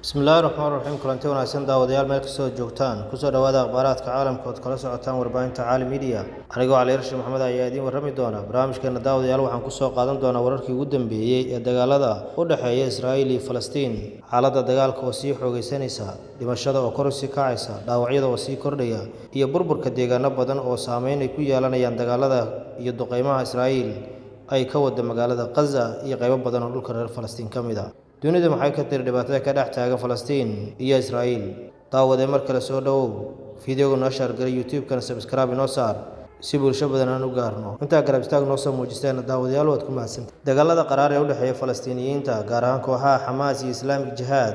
Bismillaahi raxmaani raxiim. Kulanti wanaagsan daawadayaal, meel kastoo joogtaan, kusoo dhawaada akhbaaraadka caalamka ood kala socotaan warbaahinta Caalim Media. Anigoo Cali Rashin Maxamed ayaa idiin warrami doona barnaamijkeena. Daawadayaal, waxaan kusoo qaadan doonaa wararkii ugu dambeeyey ee dagaalada u dhexeeya Israa'iil iyo Falastiin, xaaladda dagaalka oo sii xoogaysanaysa, dhimashada oo kor usii kacaysa, dhaawacyada oo sii kordhaya, iyo burburka deegaano badan oo saameyn ay ku yeelanayaan dagaalada iyo duqeymaha Israa'iil ay ka wada magaalada Khaza iyo qaybo badan oo dhulka reer Falastiin ka mid a. Dunidu maxay ka tiri dhibaatada ka dhex taagan Falastiin iyo Israa'iil? Daawadee, mar kale soo dhowow, fideoga noo shaargalay, YouTube-kana subscribe inoo saar si bulsho badan aan u gaarno. Intaa garab istaag noo soo muujisteena, daawadayaal, waad ku mahadsantay. Dagaalada qaraar ee u dhexeeya Falastiiniyiinta, gaar ahaan kooxaha Xamaas iyo Islamic Jihaad,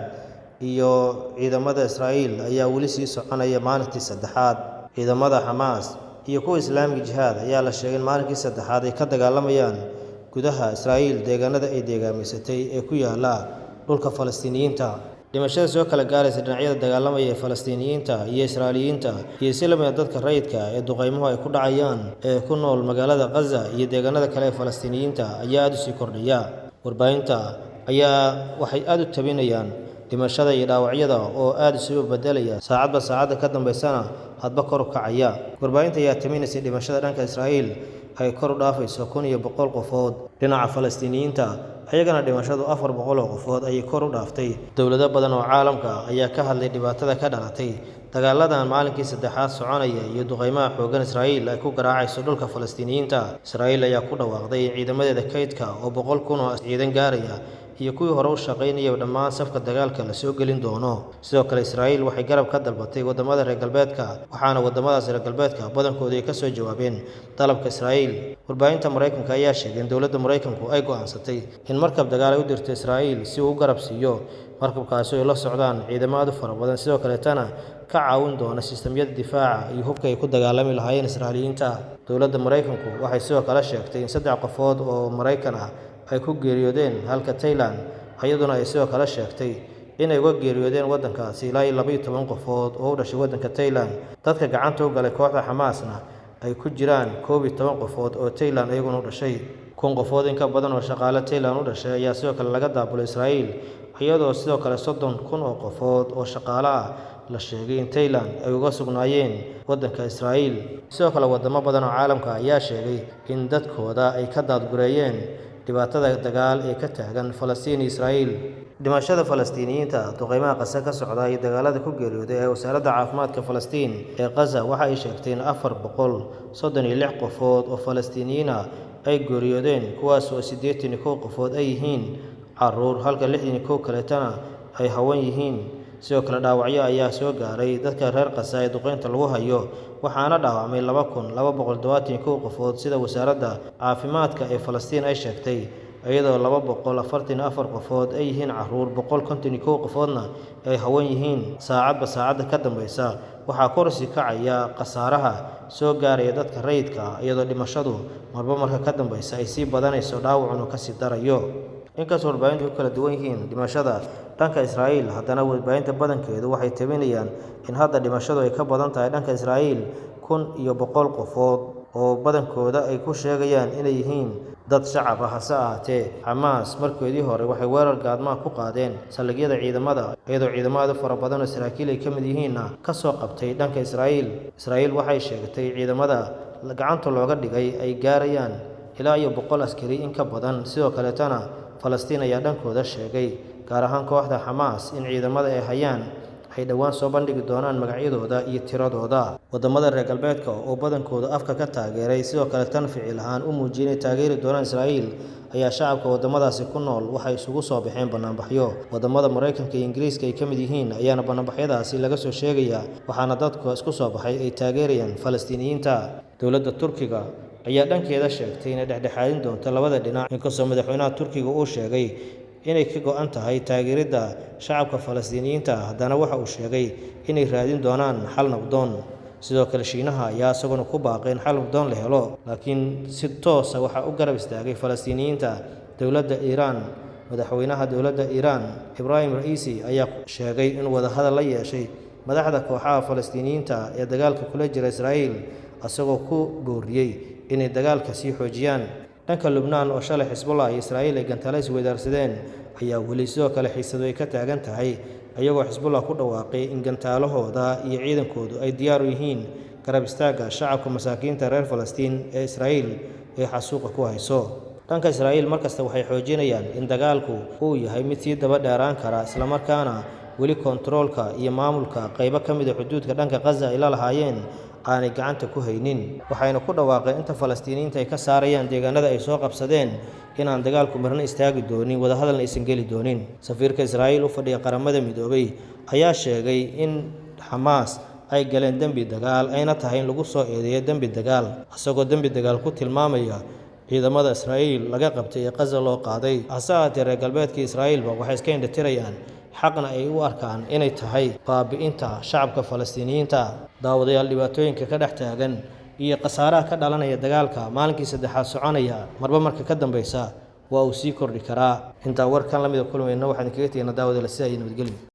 iyo ciidamada Israa'iil ayaa weli sii soconaya maalintii saddexaad. Ciidamada Xamaas iyo kuwa Islamic Jihaad ayaa la sheegay in maalinkii saddexaad ay ka dagaalamayaan gudaha Israa'iil, deegaanada ay deegaamaysatay ee ku yaala dhulka Falastiiniyiinta. Dhimashada soo kala gaaraysa dhinacyada dagaalamaya ee Falastiiniyiinta iyo Israa'iiliyiinta, iyo si lamida dadka rayidka ee duqeymuhu ay ku dhacayaan ee ku nool magaalada Khaza iyo deegaanada kale ee Falastiiniyiinta, ayaa aada u sii kordhaya. Warbaahinta ayaa waxay aada u tabinayaan dhimashada iyo dhaawacyada oo aada isugu bedelaya saacadba saacadda ka dambeysana hadba kor u kacaya. Warbaahinta ayaa taminaysay dhimashada dhanka Israa'iil ay kor u dhaafayso 1100 qofood, dhinaca Falastiiniyiinta ayagana dhimashadu 400 oo qofood ayay kor u dhaaftay. Dowlado badan oo caalamka ayaa ka hadlay dhibaatada ka dhalatay dagaaladan maalinkii saddexaad soconaya iyo duqeymaha xooggan Israa'iil ay ku garaacayso dhulka Falastiiniyiinta. Israa'iil ayaa ku dhawaaqday in ciidamadeeda kaydka oo 100,000 oo ciidan gaaraya iyo kuwii hore u shaqaynayay dhammaan safka dagaalka la soo gelin doono. Sidoo kale Israa'iil waxay garab ka dalbatay waddamada reer galbeedka, waxaana waddamadaas reer galbeedka badankoodu ay ka soo jawaabeen dalabka Israa'iil. Warbaahinta Maraykanka ayaa sheegay in dowladda Maraykanku ay go'aansatay in markab dagaal ay u dirto Israa'iil si uu u garab siiyo markabkaasi oo ay la socdaan ciidamo aad u fara badan, sidoo kaleetana ka caawin doona sistamyada difaaca iyo hubka ay ku dagaalami lahaayeen Israa'iiliyiinta. Dowladda Maraykanku waxay sidoo kale sheegtay in 3 qofood oo Maraykan ah ay ku geeriyoodeen, halka Thailand iyaduna ay sidoo kale sheegtay inay uga geeriyoodeen waddankaasi ilaa iyo 12 qofood oo u dhashay waddanka Thailand. Dadka gacanta u galay kooxda Xamaasna ay ku jiraan 11 qofood oo Thailand iyaguna u dhashay. 1000 qofood in ka badan oo shaqaale Thailand u dhashay ayaa sidoo kale laga daabulay Israa'iil, iyadoo sidoo kale 30,000 oo qofood oo shaqaale ah la sheegay in Thailand ay uga sugnaayeen waddanka Israa'iil. Sidoo kale waddamo badan oo caalamka ayaa sheegay in dadkooda ay ka daadgureeyeen dhibaatada dagaal ee ka taagan Falastiin iyo Israa'iil. Dhimashada Falastiiniyiinta duqeymaha Qasa ka socda iyo dagaalada ku geeriyooday ee wasaaradda caafimaadka Falastiin ee Khaza waxa ay sheegtay in 436 qofood oo Falastiiniyiin ah ay geeriyoodeen, kuwaas oo 81 qofood ay yihiin carruur, halka 61 kaleetana ay haween yihiin. Sidoo kale dhaawacyo ayaa soo gaaray dadka reer Qasa ee duqeynta lagu hayo, waxaana dhaawacmay 2271 qofood sida wasaaradda caafimaadka ee Falastiin ay sheegtay, iyadoo 244 qofood ay yihiin carruur, 151 qofoodna ay haween yihiin. Saacadba saacadda ka dambeysa waxaa kor usii kacaya khasaaraha soo gaaraya dadka rayidka ah, iyadoo dhimashadu marba marka ka dambeysa ay sii badanayso, dhaawacuna kasii darayo. Inkastoo warbaahintu ku kala duwan yihiin dhimashada dhanka Israa'iil, haddana warbaahinta badankeedu waxay tabinayaan in hadda dhimashadu ay ka badan tahay dhanka Israa'iil 1100 qofood, oo badankooda ay ku sheegayaan inay yihiin dad shacab ah. Hase ahaatee Xamaas markoodii hore waxay weerar gaadmaha ku qaadeen saldhigyada ciidamada, iyadoo ciidamo aad u fara badan oo saraakiil ay ka mid yihiinna ka soo qabtay dhanka Israa'iil. Israa'iil waxay sheegtay ciidamada gacanta looga dhigay ay gaarayaan ilaa iyo 100 askari in ka badan. Sidoo kaleetana Falastiin ayaa dhankooda sheegay, gaar ahaan kooxda Xamaas, in ciidamada ay hayaan ay dhowaan soo bandhigi doonaan magacyadooda iyo tiradooda. Waddamada reer galbeedka oo badankooda afka ka taageeray, sidoo kale tan ficil ahaan u muujiyay inay taageeri doonaan Israa'iil, ayaa shacabka waddamadaasi ku nool waxay isugu soo baxeen banaanbaxyo. Waddamada Maraykanka iyo Ingiriiska ay ka mid yihiin ayaana banaanbaxyadaasi laga soo sheegayaa, waxaana dadku isku soo baxay ay taageerayaan Falastiiniyiinta. Dowladda Turkiga ayaa dhankeeda sheegtay inay dhexdhexaadin doonto labada dhinac, inkastoo madaxweynaha Turkiga uu sheegay inay ka go'an tahay taageeridda shacabka Falastiiniyiinta, haddana waxa uu sheegay inay raadin doonaan xal nabdoon. Sidoo kale Shiinaha ayaa isaguna ku baaqay in xal nabdoon la helo, laakiin si toosa waxaa u garab istaagay Falastiiniyiinta dowladda Iiraan. Madaxweynaha dowladda Iiraan Ibraahim Ra'iisi ayaa sheegay in wadahadal la yeeshay madaxda kooxaha Falastiiniyiinta ee dagaalka kula jira Israa'iil, isagoo ku booriyey inay dagaalka sii xoojiyaan. Dhanka Lubnaan oo shalay Xisbullah iyo Israa'iil ay gantaalo isweydaarsadeen ayaa weli sidoo kale xiisadu ay ka taagan tahay, iyagoo Xisbullah ku dhawaaqay in gantaalahooda iyo ciidankoodu ay diyaar u yihiin garab istaagga shacabka masaakiinta reer Falastiin ee Israa'iil ee xasuuqa ku hayso. Dhanka Israa'iil markasta waxay xoojinayaan in dagaalku uu yahay mid sii daba dheeraan kara, islamarkaana weli koontaroolka iyo maamulka qaybo ka mid a xuduudka dhanka Khaza ay la lahaayeen aanay gacanta ku haynin. Waxayna ku dhawaaqeen inta Falastiiniyiinta ay ka saarayaan deegaanada ay soo qabsadeen inaan dagaalku marna istaagi doonin, wadahadalna aysan geli doonin. Safiirka Israa'iil u fadhiya Qaramada Midoobay ayaa sheegay in Xamaas ay galeen dembi dagaal, ayna tahay in lagu soo eedeeyo dembi dagaal, isagoo dembi dagaal ku tilmaamaya ciidamada Israa'iil laga qabtay ee Khaza loo qaaday. Hase ahaatee, reer galbeedka Israa'iilba waxay iska indhatirayaan, xaqna ay u arkaan inay tahay baabi'inta shacabka Falastiiniyiinta. Daawadayaal, dhibaatooyinka ka dhex taagan iyo khasaaraha ka dhalanaya dagaalka maalinkii saddexaad soconaya marba marka ka dambeysa waa uu sii kordhi karaa. Intaa warkan la mida kulmayno, waxaan idinkaga tegeynaa daawadayaal sidaa iyo nabadgelyo.